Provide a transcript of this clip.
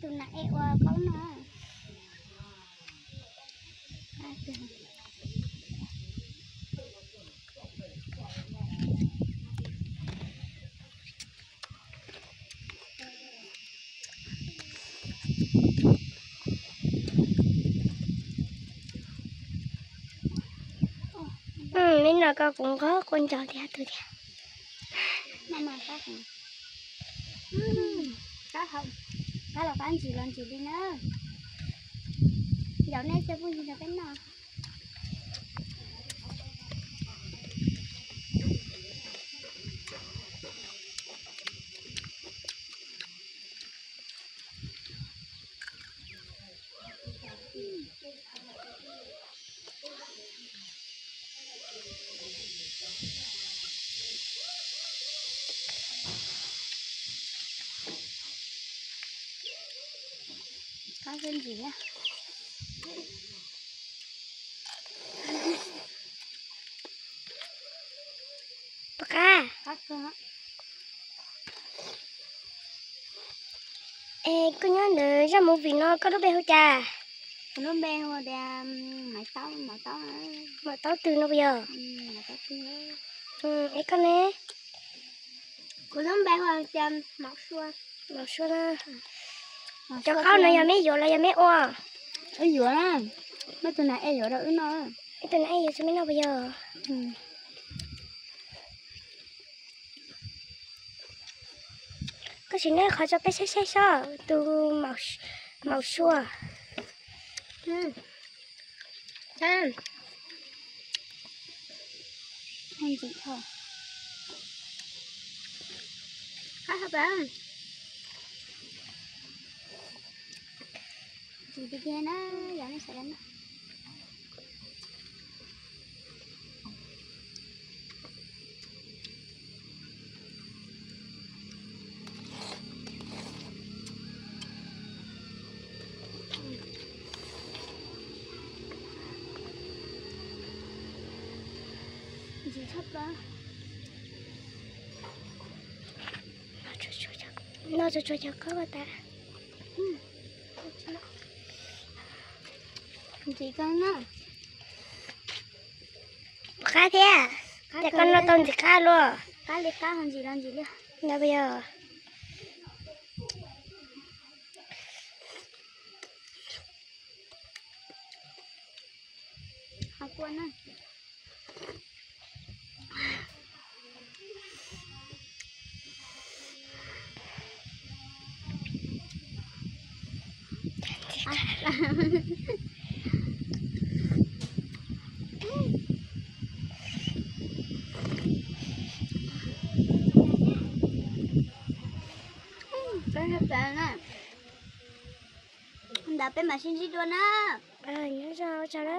Tus nas ej ua qaub noj. Li no koj kuv nqos quaj nco tiag tus tiag. Qab los qab ntsis los ntsis li na. Yaum nej coj phooj ywg rau peb noj. Qab ntsis na. Puas qab? Es koj nyob ntawm zaj movie no koj lub npe hu cas? Kuv lub npe hu tias Maiv Taub, Maiv Taub. Maiv Taub twg no puas yog? Es koj ne? Kuv lub npe hu tias Maiv Sua. Maiv Sua na. Cov qaub no yog meb yuav los yog meb ua? Wb yuav na. Muaj tus nas ej yuav rau wb noj. Ib tus nas ej yuav rau meb noj puas yog? Koj sim neb qhov tso peb saib saib sob tus Maiv Sua. Ntsim tiag tiag na, yog nej sawv daws noj. Ntsim tshaj plaws. Noj tsuag tsuag cov qaub tas. Ntsim kawg na. Qab thiab. Ces koj noj tau ntsim qab luaj. Qab li qab ho ntsim los ntsim li. Yog puas yog? Ntawd peb mam sib ntsib dua na. Nyob zoo, ua tsaug na.